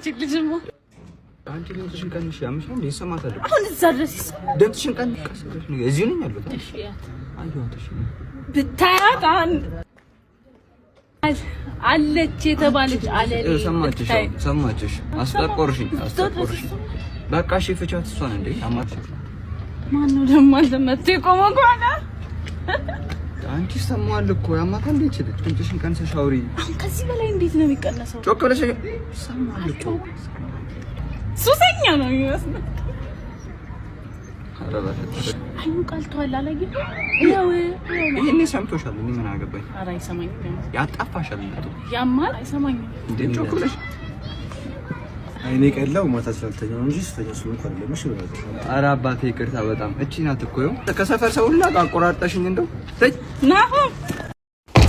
እቺ ልጅማ። አንቺ ድምፅሽን ቀንሽ፣ ያምሻል፣ ይሰማታል። አሁን እዛ ድረስ ይሰማል። ድምፅሽን ቀንሽ፣ ቀስ ብለሽ ንገሪኝ። እዚሁ ነኝ ያለሁት። እሺ ያት አየኋት። እሺ። ብታያት አንድ አለች የተባለች አለሌ። ሰማችሽ? ብታይ። ሰማችሽ? አስጠቆርሽኝ፣ አስጠቆርሽኝ። በቃ እሺ ፍቻት እሷን እንዴ አማትሽ። ማነው ደግሞ አንተ መጥቶ የቆመው ከኋላ? አንቺ ይሰማዋል እኮ፣ ያማታል። እንዴ ይችላል። ድምፅሽን ቀንሰሽ አውሪ። አሁን ከዚህ በላይ እንዴት ነው የሚቀነሰው? ጮክ ብለሽ ይሰማል እኮ። ሱሰኛ ነው የሚመስለው። ኧረ በፈጠረሽ። አይኑ ቀልቷል። አላየኸውም? ይኸው ይኸው። ይሄኔ ሰምቶሻል። እኔ ምን አገባኝ? ኧረ አይሰማኝም። ያጣፋሻል እንዴ? ያማል። አይሰማኝም። እንዴ ጮክ ብለሽ። አይኔ ቀላው ማታ ስላልተኛው እንጂ ስተኛ ስለሆንኩ አይደለም። እሺ በቃ። ኧረ አባቴ ይቅርታ በጣም። እቺ ናት እኮ፣ ይኸው ከሰፈር ሰው ሁላ አቆራርጠሽኝ እንደው ተይ። ናሆም።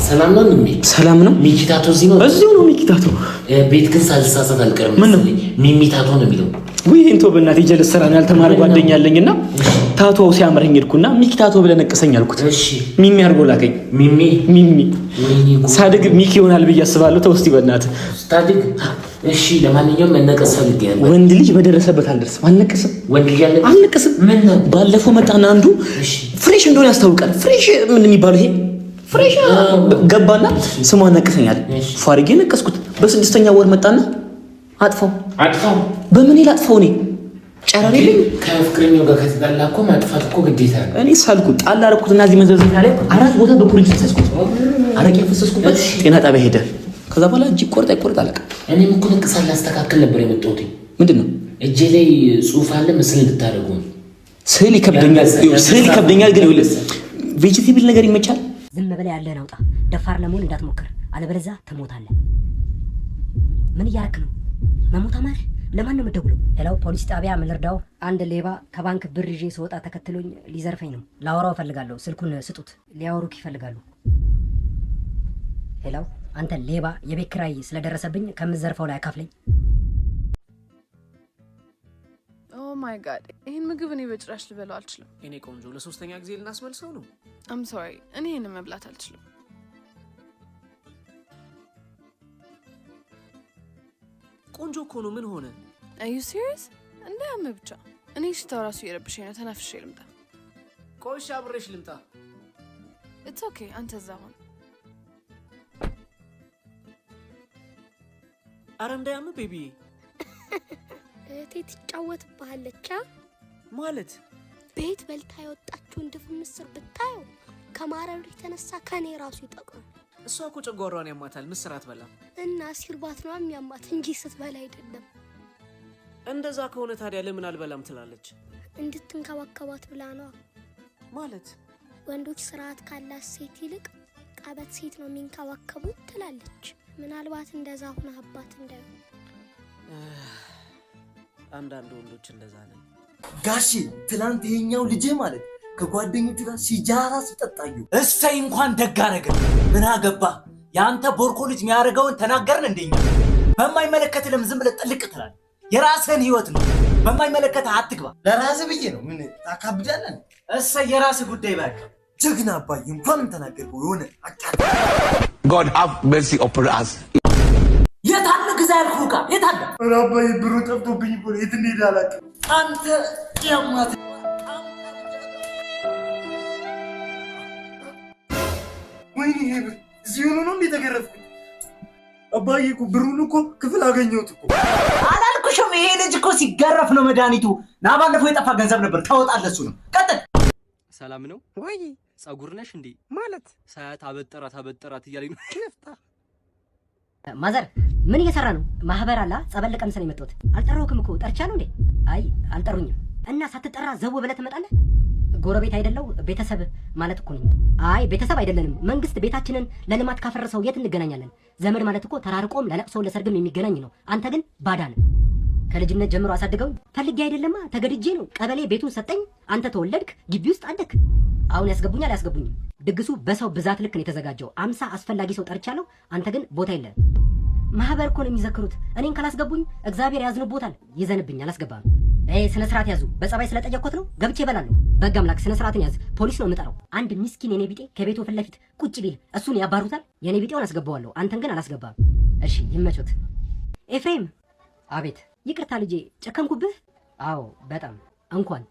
ሰላም ነው እንዴ? ሰላም ነው። ሚኪ ታቶ እዚህ ነው። እዚሁ ነው ሚኪ ታቶ። ቤት ግን ሳልሳሳት አልቀርም። ምን ነው? ሚሚ ታቶ ነው የሚለው። ውይ ይሄን ተው በእናትህ፣ የጀለስ ስራ ነው። ያልተማረ ጓደኛ አለኝና tattoo ሲያምረኝ ሄድኩና ሚኪ ታቶ ብለህ ነቅሰኝ አልኩት። ሚሚ አድርጎ ላከኝ። ሚሚ? ሚሚ። ወይኔ ጉድ። ሳድግ ሚኪ ይሆናል ብዬ አስባለሁ። ተው እስቲ በእናትህ። ስታድግ እሺ። ለማንኛውም መነቀስ ፈልጌ ነበር። ወንድ ልጅ በደረሰበት አልደርስም። አልነቅስም። ወንድ ልጅ አለ? አልነቅስም። ምን ነው? ባለፈው መጣና አንዱ fresh እንደሆነ ያስታውቃል። Fresh ምን የሚባለው ይሄ fresh ገባና ስሟን ነቅሰኛል። ፏርጌ ነቀስኩት። በስድስተኛ ወር መጣና አጥፋው። አጥፋው? በምን ላጥፋው? እኔ ጨረር የለኝ። ከፍቅረኛው ጋር ከተጣላ እኮ ማጥፋት እኮ ግዴታ ነው። እኔ ሳልኩ ጣል አደረኩትና እዚህ መዘብዘቢያ ላይ አራት ቦታ በኩርንችት ፈሰስኩት። አረቄ ፈሰስኩበት። ጤና ጣቢያ ሄደ። ከዛ በኋላ እጅ ቆርጥ አይቆርጥ አለቀ። እኔም እኮ ንቅሳት ላስተካክል ነበር የመጣሁት። ምንድን ነው? እጄ ላይ ጽሑፍ አለ፣ ምስል እንድታደርጉ ነው። ስዕል ይከብደኛል። ስዕል ይከብደኛል፣ ግን ይኸውልህ vegetable ነገር ይመቻል። ዝም ብለህ ያለህን አውጣ። ደፋር ለመሆን እንዳትሞክር፣ አለበለዚያ ትሞታለህ። ምን እያረክ ነው? መሞት አማረህ? ለማን ነው የምትደውለው? Hello፣ ፖሊስ ጣቢያ፣ ምን ልርዳው? አንድ ሌባ ከባንክ ብር ይዤ ስወጣ ተከትሎኝ ሊዘርፈኝ ነው። ላወራው እፈልጋለሁ። ስልኩን ስጡት። ሊያወሩክ ይፈልጋሉ። Hello፣ አንተ ሌባ፣ የቤት ኪራይ ስለደረሰብኝ ከምዘርፈው ላይ አካፍለኝ። Oh my God፣ ይህን ምግብ እኔ በጭራሽ ልበላው አልችልም። የኔ ቆንጆ፣ ለሶስተኛ ጊዜ ልናስመልሰው ነው። I'm sorry፣ እኔ ይህን መብላት አልችልም። ቆንጆ እኮ ነው። ምን ሆነ? Are you serious? እንዳያምህ ብቻ። እኔ ሽታው ራሱ እየረብሸኝ ነው። ተናፍሼ ልምጣ። ቆይ እሺ፣ አብሬሽ ልምጣ። It's okay፣ አንተ እዛ ሁን። አረ እንዳያምህ baby። እህቴ ትጫወትብሃለች። አ? ማለት? ቤት በልታ የወጣችውን ድፍን ምስር ብታየው ከማረሩ የተነሳ ከኔ ራሱ ይጠቅማል። እሷ እኮ ጨጓራዋን ያማታል፣ ምስር አትበላም። እና ሲርባት ነው የሚያማት እንጂ ስትበላ አይደለም። እንደዛ ከሆነ ታዲያ ለምን አልበላም ትላለች? እንድትንከባከባት ብላ ነዋ። ማለት? ወንዶች ስርዓት ካላት ሴት ይልቅ ቀበጥ ሴት ነው የሚንከባከቡት ትላለች። ምናልባት እንደዛ ሁና አባት እንዳይሆን። አንዳንድ ወንዶች እንደዛ ነን። ጋሼ፣ ትላንት ይሄኛው ልጄ ማለት ከጓደኞቹ ጋር ሲጃራ ሲጠጣዩ። እሰይ፣ እንኳን ደግ አደረገ። ምን አገባ? የአንተ ቦርኮ ልጅ የሚያደርገውን ተናገርን እንደኛ። በማይመለከት ለምን ዝም ብለህ ጥልቅ ትላለህ? የራስህን ህይወት ነው። በማይመለከትህ አትግባ። ለራስህ ብዬ ነው። ምን ታካብዳለህ? እሰይ፣ የራስህ ጉዳይ በቃ። ጀግና አባዬ፣ እንኳንም ተናገርከው። የሆነ God have mercy upon us. የት አለ ግዛ ያልኩህ ዕቃ የት አለ? ኧረ አባዬ፣ ብሩ ጠፍቶብኝ እኮ ነው። የት እንደሄደ አላውቅም። አንተ ያማት። ወይኔ፣ ይሄ ብር እዚህ ሆኖ ነው እንዴ የተገረፍኩት? አባዬ እኮ ብሩን እኮ ክፍል አገኘሁት እኮ። አላልኩሽም? ይሄ ልጅ እኮ ሲገረፍ ነው መድኃኒቱ። ና፣ ባለፈው የጠፋ ገንዘብ ነበር፣ ታወጣለህ። እሱ ነው። ቀጥል። ሰላም ነው ወይ? ጸጉር ነሽ እንዴ? ማለት? ሳያት አበጠራት አበጠራት እያለኝ ነው። Mother፣ ምን እየሰራ ነው? ማህበር አላ ጸበል ልቀምስ ነው የመጣሁት። አልጠራሁክም እኮ፣ ጠርቻለሁ እንዴ? አይ አልጠሩኝም። እና ሳትጠራ ዘው ብለህ ትመጣለህ? ጎረቤት አይደለው? ቤተሰብ ማለት እኮ ነኝ። አይ ቤተሰብ አይደለንም። መንግስት ቤታችንን ለልማት ካፈረሰው የት እንገናኛለን? ዘመድ ማለት እኮ ተራርቆም ለለቅሶ ለሰርግም የሚገናኝ ነው። አንተ ግን ባዳ ነህ። ከልጅነት ጀምሮ አሳድገው ፈልጌ አይደለማ፣ ተገድጄ ነው። ቀበሌ ቤቱን ሰጠኝ። አንተ ተወለድክ፣ ግቢ ውስጥ አደግክ። አሁን ያስገቡኛል አያስገቡኝም? ድግሱ በሰው ብዛት ልክ ነው የተዘጋጀው። 50 አስፈላጊ ሰው ጠርቻለሁ። አንተ ግን ቦታ የለህም። ማህበር እኮ ነው የሚዘክሩት። እኔን ካላስገቡኝ እግዚአብሔር ያዝንቦታል። ይዘንብኛል። አላስገባም። ስነ ስርዓት ያዙ። በጸባይ ስለጠየቅኩት ነው ገብቼ እበላለሁ። በሕግ አምላክ ስነ ስርዓትን ያዝ። ፖሊስ ነው የምጠራው። አንድ ሚስኪን የኔ ቢጤ ከቤቱ ፊት ለፊት ቁጭ ቢል እሱን ያባሩታል። የኔ ቢጤውን አስገባዋለሁ፣ አንተን ግን አላስገባም። እሺ ይመቾት። ኤፍሬም። አቤት። ይቅርታ ልጄ፣ ጨከንኩብህ? አዎ በጣም እንኳን።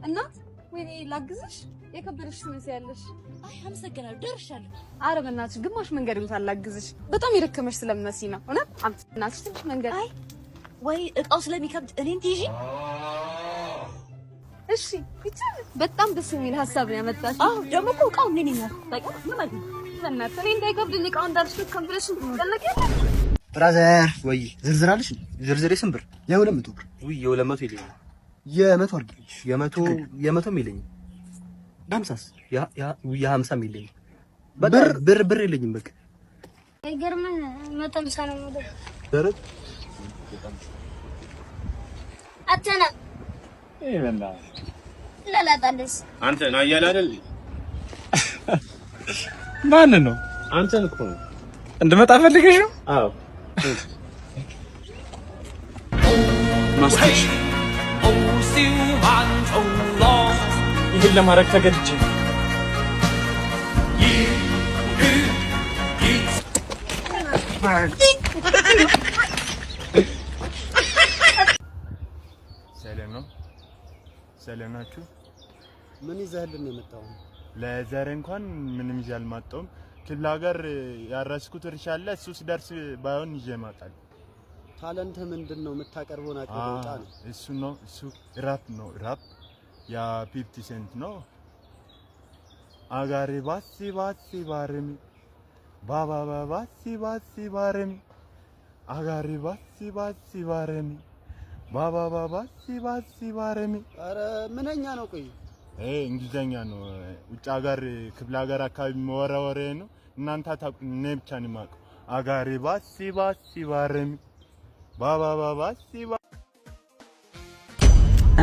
እናት፣ ወይኔ ላግዝሽ? የከበደሽ ትመስያለሽ። አይ አመሰግናለሁ፣ ደርሻለሁ። አረ በእናትሽ ግማሽ መንገድ እንኳን ላግዝሽ። በጣም የደከመሽ ስለምመስይ ነው። እውነት እናትሽ ትንሽ መንገድ። አይ ወይ እቃው ስለሚከብድ እኔን ትይዢ። እሺ ይቻላል። በጣም ደስ የሚል ሀሳብ ነው ያመጣሽ። አዎ ደግሞ እኮ እቃው እኔ ነኝ ያልኩት። ታውቂያለሽ ምን ማለት ነው? በእናትሽ እኔ እንዳይከብድኝ እቃው እንዳልሸከም ብለሽ ትጨነቂያለሽ። Brother ወይ ዝርዝር አለሽ? ዝርዝሬ ስንት ብር? የ200 ብር። ውይ የ200 የለኝም። የ100 አድርጊልኝ። የ100ም የለኝም። በ50ስ? የ50ም የለኝም። በቃ ብር የለኝም። በቃ አይገርምህ? 150 ነው የምወደው። ደረት አተና ላላጣለስ አንተ ና እያለ አይደል? ማንን ነው? አንተን እኮ ነው። እንድመጣ ፈልገሽ ነው? አዎ። ማስቲሽ ይህን ለማድረግ ተገድጄ ነው። ሰላም ነው? ሰላም ናችሁ? ምን ይዘህልን ነው የመጣው? ለዛሬ እንኳን ምንም ይዤ አልመጣሁም። ክፍለ ሀገር ያረስኩት እርሻ አለ። እሱ ሲደርስ ባይሆን ይዤ እመጣለሁ። Talent ምንድን ነው? የምታቀርበውን አቅርበህ ውጣ ነው። እሱ ነው፣ እሱ ራፕ ነው። ራፕ ያ 50 ሴንት ነው። አጋሪ ባሲ ባሲ ባርሚ ባባ ባሲ ባሲ ባርሚ አጋሪ ባሲ ባሲ ባርሚ ባባ ባሲ ባሲ ባርሚ። ኧረ ምንኛ ነው? ቆይ ይሄ እንግሊዘኛ ነው። ውጭ ሀገር ክፍለ ሀገር አካባቢ የሚወራ ወሬ ነው። እናንተ አታውቁም፣ እኔ ብቻ ነው የማውቀው። አጋሪ ባሲ ባሲ ባርሚ ባባ ባሲ።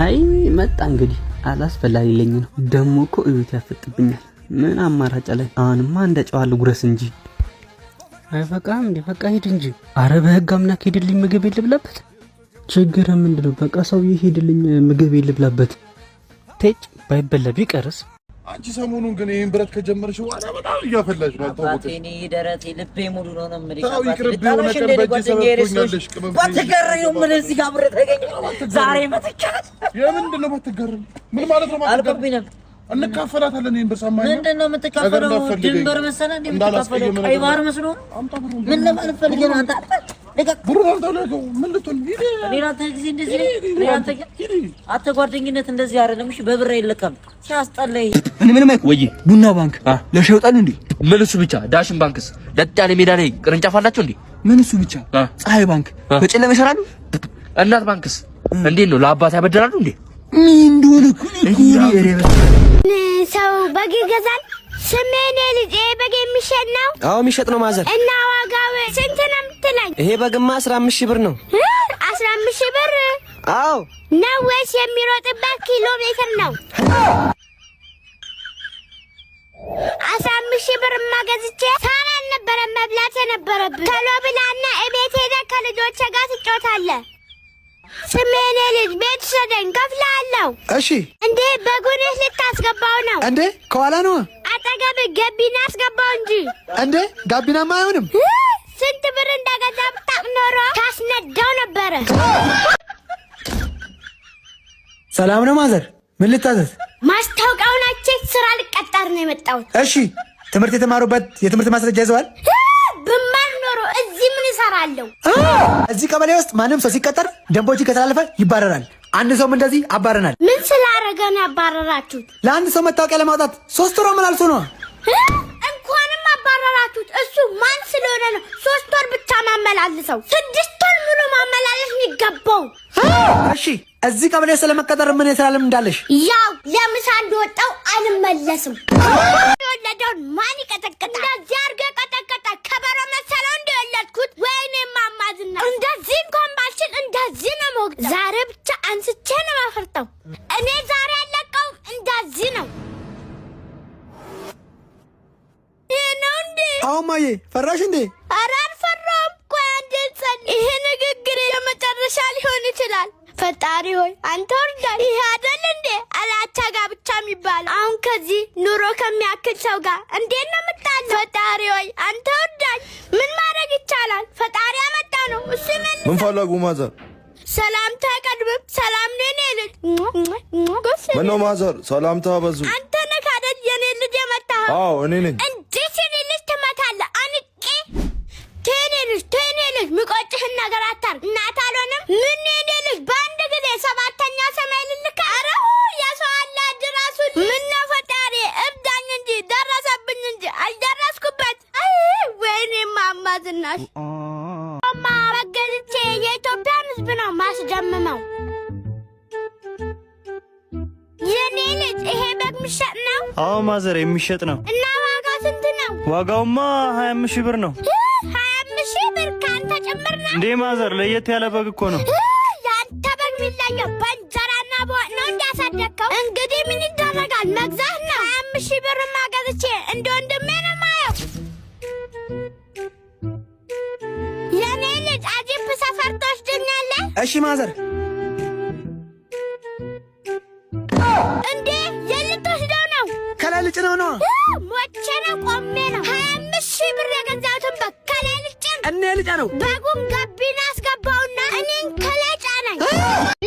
አይ መጣ እንግዲህ፣ አላስፈላጊ ለኝ ነው ደሞ እኮ እዩት፣ ያፈጥብኛል። ምን አማራጭ አለኝ? አሁንማ እንደ ጨዋ ልጉረስ እንጂ። አይበቃም እንዴ? በቃ ሂድ እንጂ። አረ በህግ አምላክ ሂድልኝ፣ ምግብ ልብላበት። ችግር ምንድነው? በቃ ሰውዬ ሂድልኝ፣ ምግብ ልብላበት። ቴጭ ባይበላ ቢቀርስ። አንቺ ሰሞኑን ግን ይሄን ብረት ከጀመርሽ በኋላ በጣም እያፈላሽ ነው። አልታወቀሽ። እኔ ደረቴ ልቤ ሙሉ ነው ነው የምልሽ። ተው አባቴ ይቅርብህ። የሆነ ልጣላሽ ቀን እንደ እኔ በእጅ ሰበብ ጓደኛዬ ረስቶሽ ትሆኛለሽ። ቅመም ባትገረኝ ነው የምልህ። እዚህ ጋር ብር ተገኘ ዛሬ መትቻት። የምንድን ነው ባትገረም? ምን ማለት ነው ባትገረም? አልቆብኝም። እንካፈላታለን። ይሄን ብር ሰማኸኝ? ምንድን ነው የምትካፈለው? ነገር እንዳትፈልገኝ። ድንበር መሰለህ እንደ የምትካፈለው? እንዳላስቀይም ቀይ ነገር ባህር መስሎ ነው? ምን ለማለት ፈልገህ ነው አንተ? ልቀቅ። ብሩን አምጣው። ልቀቀው። ምን ልትሆን? ሂድ። እኔ ለአንተ ጊዜ እንደዚህ ነኝ? እኔ ለአንተ አንተ ጓደኝነት እንደዚህ አይደለም። እሺ በብር አይለካም። ሲያስጠላኝ። እኔ ምንም አይኩ ወይ ቡና ባንክ ለሻይ ይወጣል እንዴ? ምን እሱ ብቻ፣ ዳሽን ባንክስ ለጥ ያለ ሜዳ ላይ ቅርንጫፍ አላቸው እንዴ? ምን እሱ ብቻ፣ ፀሐይ ባንክ በጨለማ ይሰራሉ? እናት ባንክስ እንዴት ነው ለአባት ያበድራሉ እንዴ? ምን እንደሆነ እኮ ሰው በግ ይገዛል። ስሜ እኔ ልጅ፣ ይሄ በግ የሚሸጥ ነው? አዎ የሚሸጥ ነው mother። እና ዋጋው ስንት ነው የምትለኝ? ይሄ በግማ 15 ሺህ ብር ነው። 15 ሺህ ብር? አዎ። ነው ወይስ የሚሮጥበት ኪሎ ሜትር ነው? 15 ሺህ ብር ገዝቼ ሳር አልነበረም መብላት የነበረብህ። ቶሎ ብላና እቤት ሄደህ ከልጆቼ ጋር ትጫወታለህ። ስሜ እኔ ልጅ፣ ቤት ውሰደኝ፣ ከፍልሃለሁ። እሺ። እንዴ በጉንህ ልታስገባው ነው? እንዴ ከኋላ ነው። አጠገብ ገቢና አስገባው እንጂ። እንዴ ጋቢናማ አይሆንም። ስንት ብር እንዳገዛ ብታውቅ ኖሮ ታስነዳው ነበረ። ሰላም ነው mother፣ ምን ልታዘዝ? ማስታወቂያውን አይቼ ስራ ልቀጠር ነው የመጣሁት። እሺ፣ ትምህርት የተማሩበት የትምህርት ማስረጃ ይዘዋል? ብማር ኖሮ እዚህ ምን እሰራለሁ? እዚህ ቀበሌ ውስጥ ማንም ሰው ሲቀጠር ደንቦችን ከተላለፈ ይባረራል። አንድ ሰውም እንደዚህ አባረናል። ምን ስላደረገ ነው ያባረራችሁት? ለአንድ ሰው መታወቂያ ለማውጣት 3 ወር አመላልሶ ነው። እንኳንም አባረራችሁት። እሱ ማን ስለሆነ ነው 3 ወር ብቻ ማመላልሰው? 6 ወር ሙሉ ማመላለስ የሚገባው። እሺ፣ እዚህ ቀበሌ ስለመቀጠር ምን የስራ ልምድ እንዳለሽ? ያው ለምሳ እንደወጣው አልመለስም። የወለደውን ማን ይቀጠቅጣል? እንደዚህ አድርጎ የቀጠቀጠ ከበሮ መሰለው እንደወለድኩት። ወይኔ ማማዝና፣ እንደዚህ እንኳን ባልችል እንደዚህ ነው መወቅጠው። ዛሬ ብቻ አንስቼ ነው ማፈርጠው። እኔ ዛሬ ያለቀውም እንደዚህ ነው። ይሄ ነው እንዴ? አዎ እማዬ፣ ፈራሽ እንዴ? ኧረ አልፈራሁም። ቆይ አንዴ ልጸልይ። ይሄ ንግግር የመጨረሻ ሊሆን ይችላል። ፈጣሪ ሆይ አንተ እርዳኝ። ይሄ አይደል እንዴ አላቻ ጋብቻ የሚባለው? አሁን ከዚህ ኑሮ ከሚያክል ሰው ጋር እንዴት ነው የምጣለው? ፈጣሪ ሆይ አንተ እርዳኝ። ምን ማድረግ ይቻላል? ፈጣሪ ያመጣ ነው፣ እሱ ይመልሳል። ምን ፈለጉ ማዘር? ሰላምታ አይቀድምም። ሰላም ነው የኔ ልጅ። ምነው ማዘር ሰላምታ በዙ? አንተ ነህ አይደል የኔ ልጅ የመታኸው? አዎ፣ እኔ ነኝ። እንዴት የኔ ልጅ ትመታለህ? አንቄ ተይ የኔ ልጅ፣ ተይ የኔ ልጅ፣ የሚቆጭህን ነገር አታርግ። እናት አልሆንም ምን የኔ ልጅ በአንድ ጊዜ ሰባተኛ ሰማይ ልልካ። ኧረ የሰው አላጅ ራሱ ምን ነው ፈጣሪ እርዳኝ እንጂ ደረሰብኝ እንጂ አልደረስኩበት። አይ ወይኔ እማማ ዝናሽ ማ በገዝቼ የኢትዮጵያን ሕዝብ ነው ማስደምመው። የኔ ልጅ ይሄ በግ የሚሸጥ ነው? አዎ ማዘር፣ የሚሸጥ ነው። እና ዋጋው ስንት ነው? ዋጋውማ 25 ሺህ ብር ነው። 25 ሺህ ብር ከአንተ ጭምር ነው? እንዴ ማዘር፣ ለየት ያለ በግ እኮ ነው። የአንተ በግ የሚለየው በእንጀራና በወጥ ነው እንዳሳደግከው። እንግዲህ ምን ይደረጋል፣ መግዛት ነው። 25 ሺህ ብርማ ገዝቼ እንደ ወንድሜ ነው የማየው። የኔ ልጅ አጂፕ ሰፈር ትወስደኛለህ? እሺ ማዘር። እንዴ የት ልትወስደው ነው? ከላይ ልጭነው ነው። ሞቼ ነው ቆሜ ነው። 25 ሺህ ብር የገዛሁትን በግ ከላይ ልጭን እኔ ልጫ ነው። በጉን ጋቢና አስገባውና እኔን ከላይ ጫነኝ።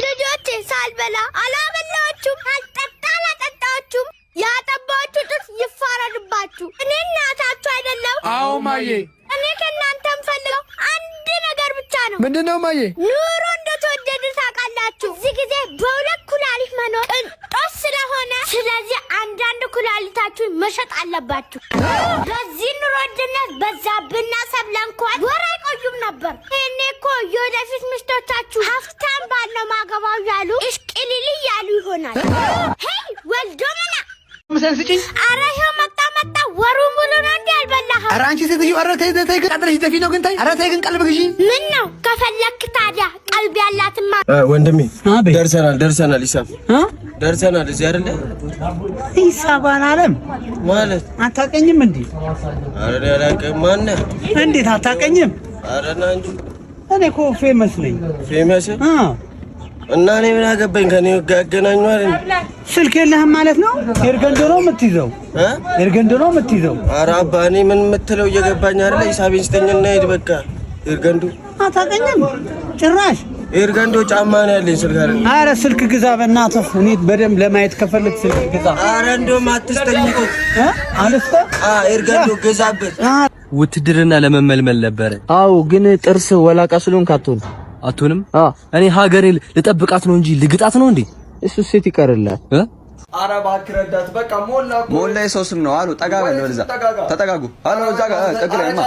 ልጆቼ ሳልበላ አላበላኋችሁም፣ ሳልጠጣ አላጠጣኋችሁም። ያጠባኋችሁ ጡት ይፋረድባችሁ። እኔ እናታችሁ አይደለሁ? አዎ ማዬ። እኔ ከእናንተ የምፈልገው አንድ ነገር ብቻ ነው። ምንድን ነው ማዬ? ኑሮ እንደተወደደ ታውቃላችሁ። እዚህ ጊዜ በሁለት ኩላሊት መኖር ቅንጦት ስለሆነ፣ ስለዚህ አንዳንድ ኩላሊታችሁን መሸጥ አለባችሁ። በዚህ ኑሮ ውድነት በዛብህና ሰብለ እንኳን ወር አይቆዩም ነበር። ይሄኔ እኮ የወደፊት ሚስቶቻችሁ ሀብታም ባል ነው ማገባው ያሉ እሽቅልል እያሉ ይሆናል። Hey ወልዶ መና ምሳን ስጪኝ። ኧረ ይኸው መጣ መጣ። ወሩ ሙሉ ነው እንዲ ያልበላኸው? ኧረ አንቺ ሴትዮ፣ ኧረ ተይ ተይ፣ ግን ቀጥለሽ ደፊ ነው ግን ተይ። ኧረ ተይ ግን ቀልብ ግዢ። ምን ነው ከፈለክ ታዲያ ቀልብ ያላትማ ወንድሜ ደርሰናል፣ ደርሰናል። ሂሳብ ደርሰናል። እዚህ አይደለ? ሂሳቧን አለም ማለት አታውቀኝም እንዴ? ኧረ እኔ አላውቅም። ማነህ? እንዴት አታውቀኝም? ኧረ ና እንጂ። እኔ እኮ famous ነኝ። Famous እና እኔ ምን አገባኝ? ከኔ ጋር ያገናኙሃል? ስልክ የለህም ማለት ነው? ኤርገንዶ ነው የምትይዘው? ኤርገንዶ ነው የምትይዘው? ኧረ አባ እኔ ምን የምትለው እየገባኝ አይደለ? ሂሳቤን ስጠኝና ሂድ በቃ። ኤርገንዶ አታውቀኝም ጭራሽ። ኤርገንዶ ጫማ ነው ያለኝ፣ ስልክ አይደለም። አረ ስልክ ግዛ በእናትህ። እኔ በደንብ ለማየት ከፈለግ ስልክ ግዛ። ኧረ እንደውም አትስጠኝ እኮ። አልስጠህ? ኤርገንዶ ግዛበት። ውትድርና ለመመልመል ነበረ። አዎ፣ ግን ጥርስ ወላቃ ስለሆንክ አትሆንም። አትሆንም? እኔ ሀገሬ ልጠብቃት ነው እንጂ ልግጣት ነው እንዴ? እሱ ሴት ይቀርላል። ኧረ እባክህ ረዳት፣ በቃ ሞላ እኮ። ሞላ የሰው ስም ነው አሉ። ጠጋ በል ወደዛ፣ ተጠጋጉ አሉ። እዛ ጋር ጥግ ላይ ማ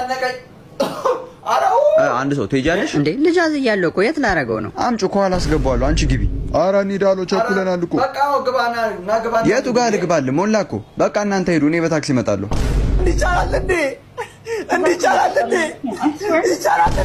አንድ ሰው ትሄጃለሽ እንዴ? ልጅ አዝያለሁ እኮ የት ላደርገው ነው? አምጪ፣ ከኋላ አስገባዋለሁ። አንቺ ግቢ። ኧረ እንሂድ አሎ፣ ቸኩለናል እኮ። በቃ ግባ፣ ና ና ግባ። የቱ ጋር ልግባል? ሞላ እኮ። በቃ እናንተ ሄዱ፣ እኔ በታክሲ እመጣለሁ። እንዲህ ይቻላል እንዴ? እንዲህ ይቻላል እንዴ? ይቻላል።